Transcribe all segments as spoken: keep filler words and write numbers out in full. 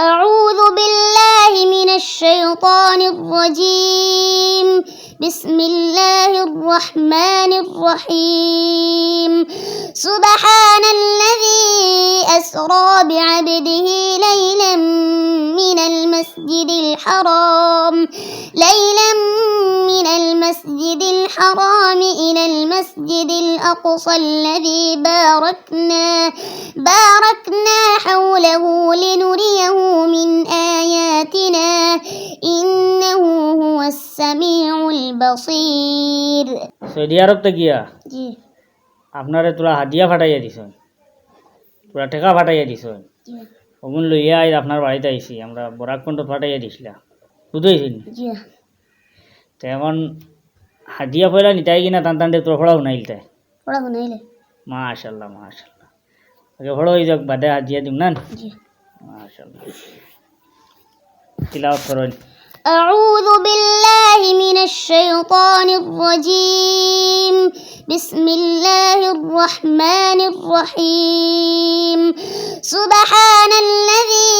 أعوذ بالله من الشيطان الرجيم. بسم الله الرحمن الرحيم. سبحان الذي أسرى بعبده ليلا من المسجد الحرام، ليلا من المسجد الحرام إلى المسجد الأقصى الذي باركنا، باركنا حوله لنريه من آياتنا إنه هو السميع البصير. সৌদি আরব তো গিয়া জি। আপনারে তোরা হাদিয়া ফাটাইয়া দিছইন, তোরা টেকা ফাটাইয়া দিছইন। জি। ওগুন লইয়া আইজ আপনার বাড়িত আইছি, আমরা বরাক কণ্ঠ ফাটাইয়া দিছিলা, বুঝছইন? জি। তে এখন হাদিয়া পয়লা নিতায় কিনা তান তানরে তোরা পড়া হুনাইলতায়? পড়া হুনাইলে। মাশাআল্লাহ, মাশাআল্লাহ। আগে পড়া অই যাউক, বাদে হাদিয়া দিমু না? জি। মাশাআল্লাহ। তিলাওয়াত করইন। أعوذ بالله من الشيطان الرجيم. بسم الله الرحمن الرحيم. سبحان الذي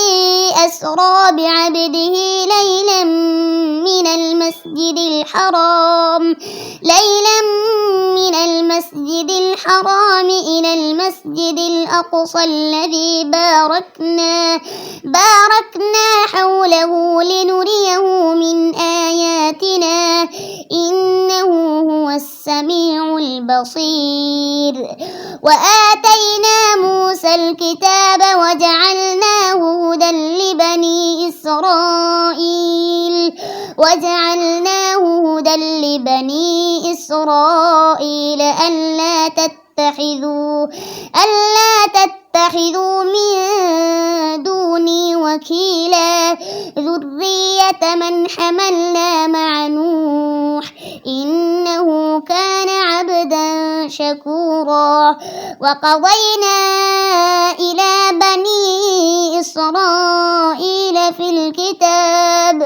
أسرى بعبده ليلا من المسجد الحرام، ليلا من المسجد الحرام إلى المسجد الأقصى الذي باركنا، باركنا حوله لنريه من آياتنا إنه هو السميع البصير. وآتينا موسى الكتاب وجعلناه هدى لبني إسرائيل، وجعلناه هدى لبني إسرائيل ألا تتخذوا، ألا تتخذوا من دوني وكيلا، ذرية من حملنا مع نوح، إنه كان عبدا شكورا. وقضينا إلى بني إسرائيل في الكتاب،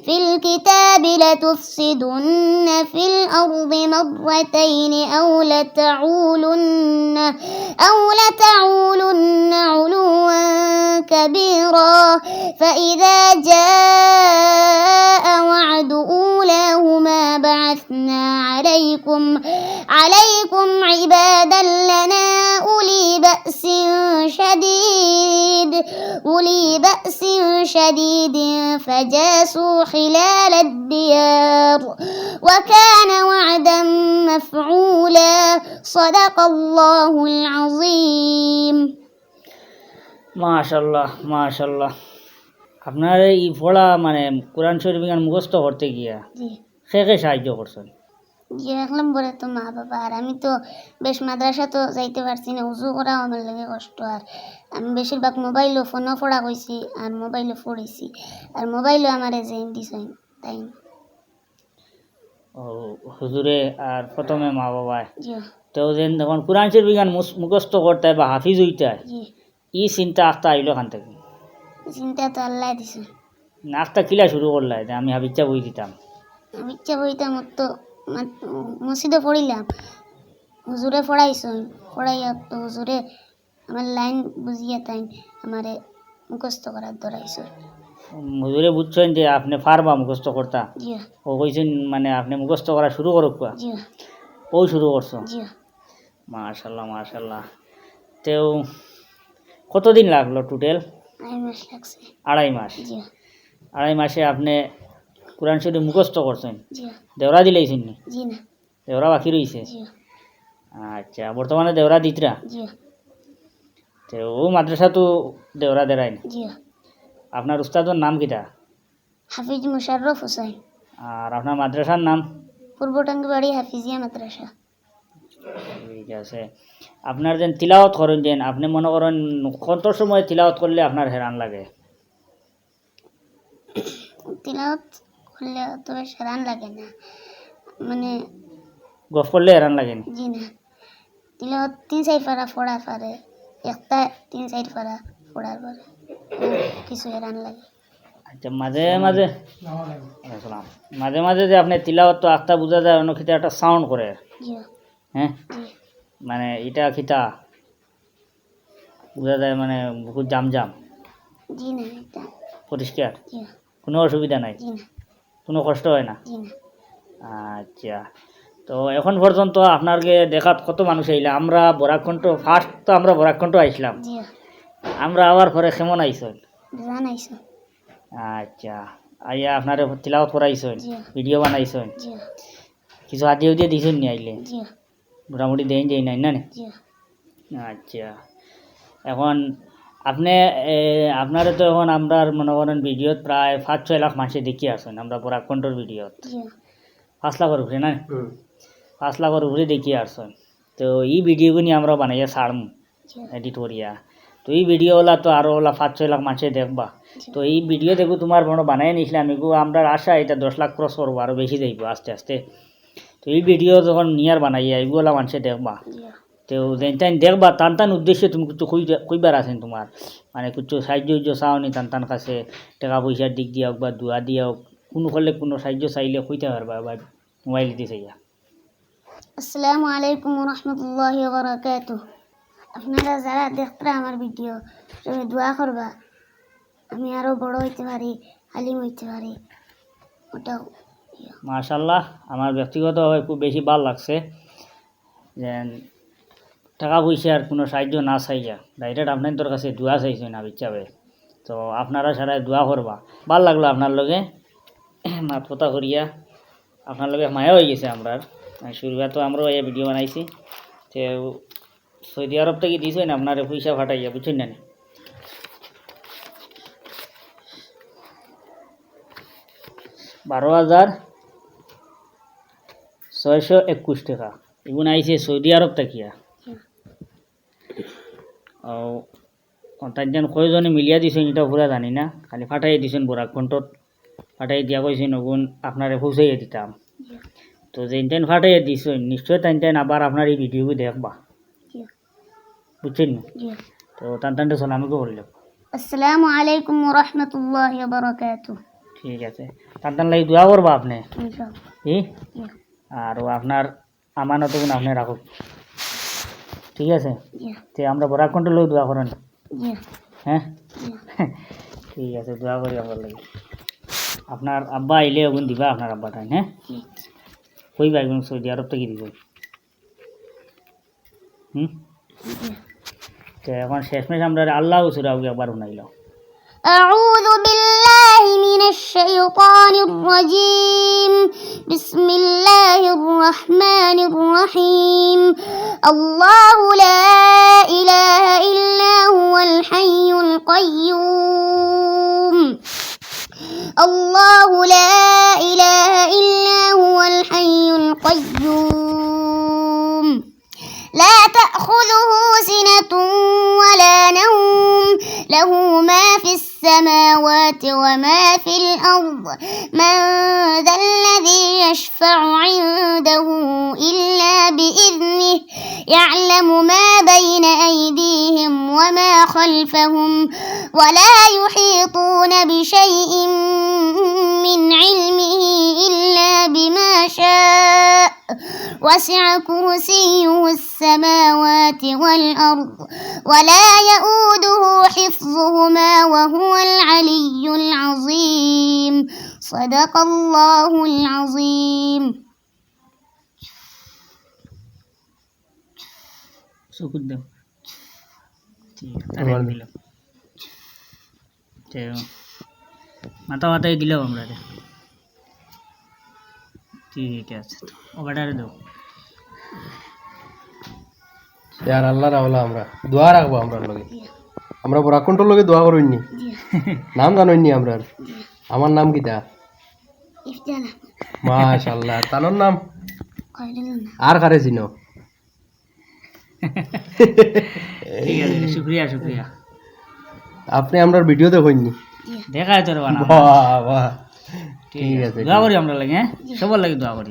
في الكتاب لتفسدن في الأرض مرتين أو لتعولن، أو لتعولن علوا كبيرا. فإذا جاء وعد أولاهما بعثنا عليكم، عليكم عبادا لنا أولي بأس شديد، أولي بأس شديد فجاسوا خلال الديار وكان وعدا مفعولا. صدق الله العظيم. মাশাআল্লাহ, মাশাআল্লাহ। আপনার এই পড়া, মানে, কোরআন শরীফ ইখান মুখস্থ করতে গিয়া জি। কে কে সাহায্য করছইন? জি, এক নম্বরে তো মা বাবা, আর আমি তো বেশ মাদ্রাসা তো যাইতে পারছি না, উজু করাও আমার লাগি কষ্ট, আর আমি বেশিরভাগ মোবাইলো, ফোনো পড়া কইছি, আর মোবাইলো পড়ছি, আর মোবাইলো আমারে যেইন দিছইন তাইন। ও, হুজুরে আর প্রথমে মা বাবায়। জি। তো যেন যখন কোরআন শরীফ ইখান মুস-, মুখস্থ করতায় বা হাফিজ অইতায়, জি। ই চিন্তা আখতা আইলো কান থাকি? চিন্তা তো আল্লায় দিছইন। না, আখতা কিলা শুরু করলায় যে আমি হাফিজ সাব অই দিতাম? হাফিজ সাব অইতাম, অত মা-, মসজিদো পড়িলাম, হুজুরে পড়াইছইন, পড়াইয়া তো হুজুরে আমার লাইন বুঝিয়া তাইন আমারে মুখস্থ করাত ধরাইছইন। হুজুরে বুঝছইন যে আপনে পারবা মুখস্থ করতা? জি। ও কইছইন মানে আপনে মুখস্থ করা শুরু করউক্কা? জি। ও শুরু করছো? জি। মাশাআল্লাহ, মাশাআল্লাহ। তেউ কতদিন লাগলো total? আড়াই মাস লাগছে। আড়াই মাস? জি। আড়াই মাসে আপনে কোরআন শরীফ মুখস্থ করছইন? জি। দেওরা দিলাইছইন নি? জি না। দেওরা বাকি রইছে? জি। আচ্ছা, বর্তমানে দেওরা দিতরা? জি। তেউ মাদ্রাসাত দেওরা দেরাইন? জি। আপনার উস্তাদর নাম কিতা? হাফিজ মুশাররফ হোসেন। আর আপনার মাদ্রাসার নাম? পূর্ব টঙ্গিবাড়ি হাফিজিয়া মাদ্রাসা। ঠিক আছে। আপনার যেন তিলাওয়াত করইন যেন, আপনে মনে করইন কত সময় তিলাওয়াত করলে আপনার হেরান লাগে? তিলাওয়াত করলে অত বেশ হেরান লাগে না, মানে গফ করলে হেরান লাগে নি? জি না। তিলাওয়াত তিন চাইর পারা পড়া পারে, একটা তিন চাইর পারা পড়ার পরে কিছু হেরান লাগে। আচ্ছা, মাঝে মাঝে, ওয়ালাইকুম সালাম। মাঝে মাঝে যে আপনে তিলাওয়াত তো আখতা বুঝা যায়, অন্য কিতা একটা sound করে। জি। হ্যাঁ? জি। মানে ইটা কিতা বুঝা যায়, মানে বুকুত জাম জাম। জি না, ইটা পরিষ্কার? জি না। কোনো অসুবিধা নাই? জি না। কোনো কষ্ট হয় না? জি না। আচ্ছা, তো এখন পর্যন্ত আপনার গে দেখাত কত মানুষ আইলা? আমরা বরাকণ্ঠ, ফার্স্ট তো আমরা বরাকণ্ঠ আইছিলাম। জি। আমরা আবার পরে কেমন আইছইন? জান আইছো। আচ্ছা, আইয়া আপনারে তিলাওয়াত করাইছইন, জি। ভিডিও বানাইছইন, জি। কিছু হাদিয়া উদিয়া দিছইন নি আইলে? জি। মোটামুটি দেইন যাই নাই না নি? জি। আচ্ছা, এখন আপনি, এ, আপনারে তো এখন আমরার মনে করেন ভিডিওত প্রায় পাঁচ ছয় লাখ মানষে দেখি আছইন, আমরা বরাকণ্ঠর ভিডিওত। জি। পাঁচ লাখর উপরে না নি? হুম। পাঁচ লাখর উপরে দেখি আছইন। তো এই ভিডিওগুনি আমরা বানাইয়া ছাড়মু, জি। এডিট করিয়া। তো এই ভিডিও ওলা তো আরো ওলা পাঁচ ছয় লাখ মানষে দেখবা। জি। তো এই ভিডিও দেখো তোমার মনে বানাই নিছিলাম, এগু আমরার আশা এটা দশ লাখ ক্রস করবো, আরো বেশি যাইবো আস্তে আস্তে। তো এই ভিডিও যখন নিয়ার বানাইয়া এগুলা মানষে দেখবা, জি। তো যেন তাইন দেখবা, তান তান উদ্দেশ্যে তুমি কিছু কই-, কইবার আছেন তোমার, মানে কিছু সাহায্য উজ্জ চাওনি তান তান কাছে, টাকা পয়সার দিক দিয়া হোক বা দোয়া দিয়া হোক, কোনো করলে কোনো সাহায্য চাইলে কইতে পারবা বা মোবাইল দিতে চাইয়া। আসসালামু আলাইকুম ওয়া রাহমাতুল্লাহি ওয়া বারাকাতুহু। আপনারা যারা দেখরা আমার ভিডিও, সবে দোয়া করবা, আমি আরো বড় হইতে পারি, আলিম হইতে পারি, ওটাও। মাশাআল্লাহ, আমার ব্যক্তিগতভাবে খুব বেশি ভালো লাগছে যে টাকা পয়সার কোনো সাহায্য না চাইয়া ডাইরেক্ট আপনার কাছে দোয়া চাইছে না, বুঝছাবে? তো আপনারা সারাই দোয়া করবা। ভালো লাগলো আপনার লগে মাত কথা করিয়া, আপনার লগে মায়া হয়ে গেছে আমরার। আর শুরুতে তো আমরাও এই ভিডিও বানাইছি। তো সৌদি আরব থেকে দিছইন আপনারে পয়সা পাঠাইয়া, বুঝছইন না নি? বারো হাজার ছয়শো একুশ টাকা। এগুন আইছে সৌদি আরব থাকিয়া। ও, ও তাইন যেন কয়জনে মিলিয়া দিছইন, এটা পুরা জানি না। খালি পাঠাইয়া দিছইন বরাক কণ্ঠত। পাঠাইয়া দিয়া কইছইন, ওগুন আপনারে পৌঁছাইয়া দিতাম। তো যেন তাইন পাঠাইয়া দিছইন, নিশ্চয় তাইন তাইন আবার আপনার এই ভিডিওগু দেখবা। বুঝছইন নি? জি। তো তান তানরে সালাম করিল। আসসালামু আলাইকুম ওয়া রাহমাতুল্লাহি ওয়া বারাকাতুহু। ঠিক আছে। তান তান লাগি দোয়া করবা আপনি? ইনশাআল্লাহ। জি? জি। আর ও আপনার আমানত গুণ আপনি রাখুক। ঠিক আছে? জি। তে আমরা বরাক কণ্ঠর লাগি দোয়া করেন। জি। হ্যাঁ? জি। ঠিক আছে, দোয়া করি আপনার লাগি। আপনার আব্বা আইলে ওগুন দিবা আপনার আব্বা তাইন, হ্যাঁ? জি। কইবা এগুন সৌদি আরব থেকে দিবা। হুম? জি। তো এখন শেষমেশ আমরা আল্লাহ সুরা একবার শুনাইল। أعوذ بالله من الشيطان الرجيم. بسم الله الرحمن الرحيم. الله لا إله إلا هو الحي القيوم. الله لا إله إلا هو الحي القيوم. لا تأخذه سنة ولا نوم، له ما في السماوات وما في الأرض، من ذا الذي يشفع عنده إلا بإذنه، يعلم ما بين أيديهم وما خلفهم، ولا يحيطون بشيء من علمه إلا بما شاء، وسع كرسيه السماوات والأرض، ولا يؤوده حفظهما، وهو العلي العظيم. صدق الله العظيم. চকুত দাও। ঠিক আছে, আমার দিলাম। তো মাথা মাথায় দিলাম আমরা রে। ঠিক আছে, ও বেটারে দাও। ইয়ার আল্লাহ রাওলা আমরা দোয়া রাখবো আমরার লগে। আমরা বরাক কণ্ঠর লগে দোয়া করইন নি। নাম জানইন নি আমরার? আমার নাম কিতা? ইফজাল আহমদ। মাশাআল্লাহ। তানর নাম? খয়রুল নাম। আর কারে চিনো? ঠিক আছে, শুক্রিয়া, শুক্রিয়া। আপনি আমরার ভিডিও দেখইন নি? দেখায় তোর বানা। বাহ, বাহ। ঠিক ঠিক আছে, আছে, দোয়া ঠিক করি আছে। আমরা লাগি, হ্যাঁ? সবার লাগি দোয়া করি।